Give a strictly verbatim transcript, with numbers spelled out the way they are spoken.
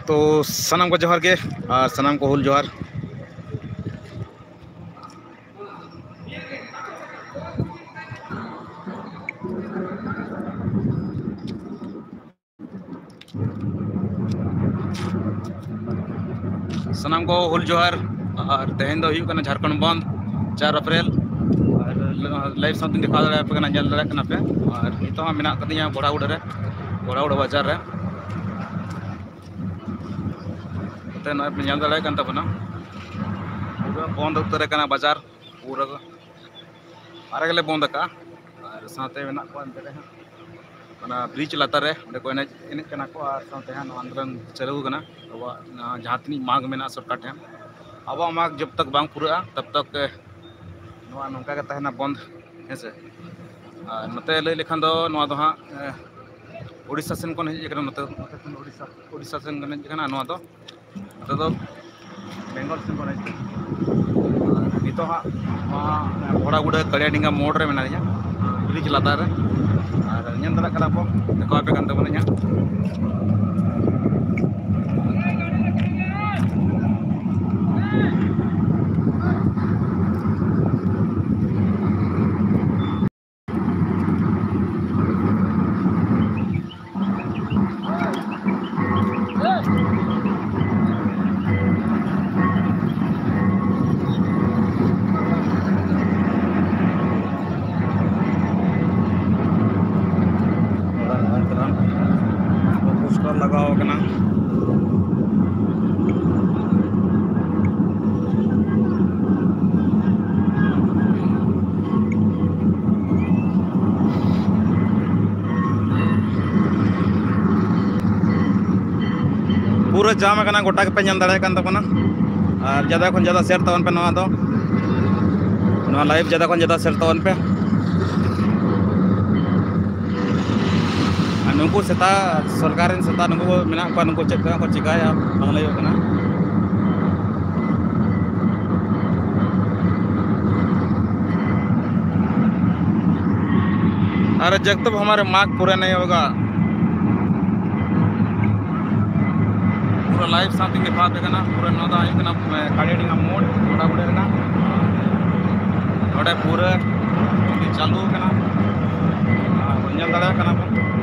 ᱛᱚ ᱥᱟᱱᱟᱢ ᱠᱚ ᱡᱚᱦᱟᱨ ᱜᱮ, ᱟᱨ ᱥᱟᱱᱟᱢ ᱠᱚ ᱦᱩᱞ ᱡᱚᱦᱟᱨ᱾ ᱥᱟᱱᱟᱢ ᱠᱚ ᱦᱩᱞ ᱡᱚᱦᱟᱨ᱾ ᱟᱨ ᱛᱮᱦᱮᱧ ᱫᱚ ᱦᱩᱭᱩᱜ ᱠᱟᱱᱟ ᱡᱷᱟᱲᱠᱷᱚᱸᱰ ᱵᱚᱱᱫᱷ, ᱪᱟᱨ ᱮᱯᱨᱤᱞ᱾ ᱟᱨ live ᱥᱟᱶᱛᱮᱧ ᱫᱮᱠᱷᱟᱣ ᱫᱟᱲᱮᱭᱟᱯᱮ ᱠᱟᱱᱟ, ᱧᱮᱞ ᱫᱟᱲᱮᱭᱟᱜ ᱠᱟᱱᱟ ᱯᱮ᱾ ᱟᱨ ᱱᱤᱛᱚᱜ ᱦᱚᱸ ᱢᱮᱱᱟᱜ ᱠᱟᱫᱤᱧᱟ ᱜᱷᱚᱲᱟᱜᱩᱲᱟᱹ ᱨᱮ, ᱜᱷᱚᱲᱟᱜᱩᱲᱟᱹ ᱵᱟᱡᱟᱨ ᱨᱮ᱾ ᱱᱚᱛᱮ ᱱᱚᱜᱼᱚᱭ ᱯᱮ ᱧᱮᱞ ᱫᱟᱲᱮᱭᱟᱜ ᱠᱟᱱ ᱛᱟᱵᱚᱱᱟ, ᱯᱩᱨᱟᱹ ᱵᱚᱱᱫ ᱩᱛᱟᱹᱨ ᱟᱠᱟᱱᱟ ᱵᱟᱡᱟᱨ, ᱯᱩᱨᱟᱹ ᱟᱨ ᱜᱮᱞᱮ ᱵᱚᱱᱫ ᱟᱠᱟᱫᱼᱟ᱾ ᱟᱨ ᱥᱟᱶᱛᱮ ᱢᱮᱱᱟᱜ ᱠᱚᱣᱟ ᱮᱱᱛᱮ ᱨᱮᱦᱚᱸ ᱚᱱᱟ bridge ᱞᱟᱛᱟᱨ ᱨᱮ, ᱚᱸᱰᱮ ᱠᱚ ᱮᱱᱮᱡ, ᱮᱱᱮᱡ ᱠᱟᱱᱟ ᱠᱚ᱾ ᱟᱨ ᱥᱟᱶᱛᱮ ᱦᱟᱸᱜ ᱱᱚᱣᱟ ᱟᱱᱫᱳᱞᱚᱱ ᱪᱟᱹᱞᱩ ᱟᱠᱟᱱᱟ᱾ ᱟᱵᱚᱣᱟᱜ ᱱᱚᱣᱟ ᱡᱟᱦᱟᱸ ᱛᱤᱱᱟᱹᱜ ᱢᱟᱜᱽ ᱢᱮᱱᱟᱜᱼᱟ ᱥᱚᱨᱠᱟᱨ ᱴᱷᱮᱱ, ᱟᱵᱚᱣᱟᱜ ᱢᱟᱜᱽ ᱡᱚᱵ ᱛᱚᱠ ᱵᱟᱝ ᱯᱩᱨᱟᱹᱜᱼᱟ, ᱛᱚᱵ ᱛᱚᱠ, ᱮ, ᱱᱚᱣᱟ ᱱᱚᱝᱠᱟ ᱜᱮ ᱛᱟᱦᱮᱱᱟ ᱵᱚᱱᱫ, ᱦᱮᱸ ᱥᱮ᱾ ᱟᱨ ᱱᱚᱛᱮ ᱞᱟᱹᱭ ᱞᱮᱠᱷᱟᱱ ᱫᱚ ᱱᱚᱣᱟ ᱫᱚ ᱦᱟᱸᱜ, ᱮ, ᱳᱰᱤᱥᱟ ᱥᱮᱱ ᱠᱷᱚᱱ ᱦᱮᱡ ᱟᱠᱟᱱᱟ, ᱱᱚᱛᱮ, ᱱᱚᱛᱮ ᱠᱷᱚᱱ ᱳᱰᱤᱥᱟ, ᱳᱰᱤᱥᱟ ᱥᱮᱱ ᱠᱷᱚᱱ ᱦᱮᱡ ᱟᱠᱟᱱᱟ ᱱᱚᱣᱟ ᱫᱚ᱾ ᱱᱚᱛᱮ ᱫᱚ ᱵᱮᱝᱜᱚᱞ ᱥᱮᱱ ᱠᱷᱚᱱ ᱦᱮᱡ ᱟᱠᱟᱱᱟ᱾ ᱟᱨ ᱱᱤᱛᱚᱜ ᱦᱟᱸᱜ ᱱᱚᱣᱟ ᱜᱷᱚᱲᱟᱜᱩᱲᱟᱹ ᱠᱟᱲᱤᱭᱟᱰᱤᱝᱜᱟ ᱢᱳᱲ ᱨᱮ ᱢᱮᱱᱟᱜ ᱞᱤᱧᱟ, ᱵᱨᱤᱡᱽ ᱞᱟᱛᱟᱨ ᱨᱮ᱾ ᱟᱨ ᱧᱮᱞ ᱫᱟᱲᱮᱭᱟᱜ ᱠᱟᱱᱟ ᱵᱚᱱ, ᱫᱮᱠᱷᱟᱣ ᱟᱯᱮ ᱠᱟᱱ ᱛᱟᱵᱚᱱᱟᱹᱧ ᱦᱟᱸᱜ᱾ ᱯᱳᱥᱴᱟᱨ ᱞᱟᱜᱟᱣ ᱠᱟᱱᱟ᱾ ᱯᱩᱨᱟᱹ ᱡᱟᱢ ᱟᱠᱟᱱᱟ, ᱜᱚᱴᱟ ᱜᱮᱯᱮ ᱧᱮᱞ ᱫᱟᱲᱮᱭᱟᱜ ᱠᱟᱱ ᱛᱟᱵᱚᱱᱟ᱾ ᱟᱨ ᱡᱟᱫᱟ ᱠᱷᱚᱱ ᱡᱟᱫᱟ share ᱛᱟᱵᱚᱱ ᱯᱮ ᱱᱚᱣᱟ ᱫᱚ, ᱱᱚᱣᱟ live ᱡᱟᱫᱟ ᱠᱷᱚᱱ ᱡᱟᱫᱟ share ᱛᱟᱵᱚᱱ ᱯᱮ᱾ ᱟᱨ ᱱᱩᱠᱩ ᱥᱮᱛᱟ, ᱥᱚᱨᱠᱟᱨ ᱨᱮᱱ ᱥᱮᱛᱟ ᱱᱩᱠᱩ ᱠᱚ ᱢᱮᱱᱟᱜ ᱠᱚᱣᱟ, ᱱᱩᱠᱩ ᱪᱮᱫ ᱠᱚ ᱪᱤᱠᱟᱹᱭᱟ ᱵᱟᱝ ᱞᱟᱹᱭᱚᱜ ᱠᱟᱱᱟ᱾ अरे जब तक हमारे मांग पूरा नहीं होगा। ᱞᱟᱭᱤᱵᱷ ᱥᱟᱶᱛᱮ ᱜᱮ ᱵᱷᱟᱵᱽ ᱠᱟᱱᱟ᱾ ᱯᱩᱨᱟᱹ ᱱᱚᱣᱟ ᱫᱚ ᱦᱩᱭᱩᱜ ᱠᱟᱱᱟ, ᱮ, ᱠᱟᱲᱤᱭᱟᱰᱤᱦᱟ ᱢᱳᱲ, ᱜᱚᱰᱟᱵᱩᱲᱟᱹ ᱨᱮᱱᱟᱜ᱾ ᱱᱚᱰᱮ ᱯᱩᱨᱟᱹ ᱪᱟᱹᱞᱩ ᱠᱟᱱᱟ, ᱟᱨ ᱧᱮᱞ ᱫᱟᱲᱮᱭᱟᱜ ᱠᱟᱱᱟ ᱵᱚᱱ᱾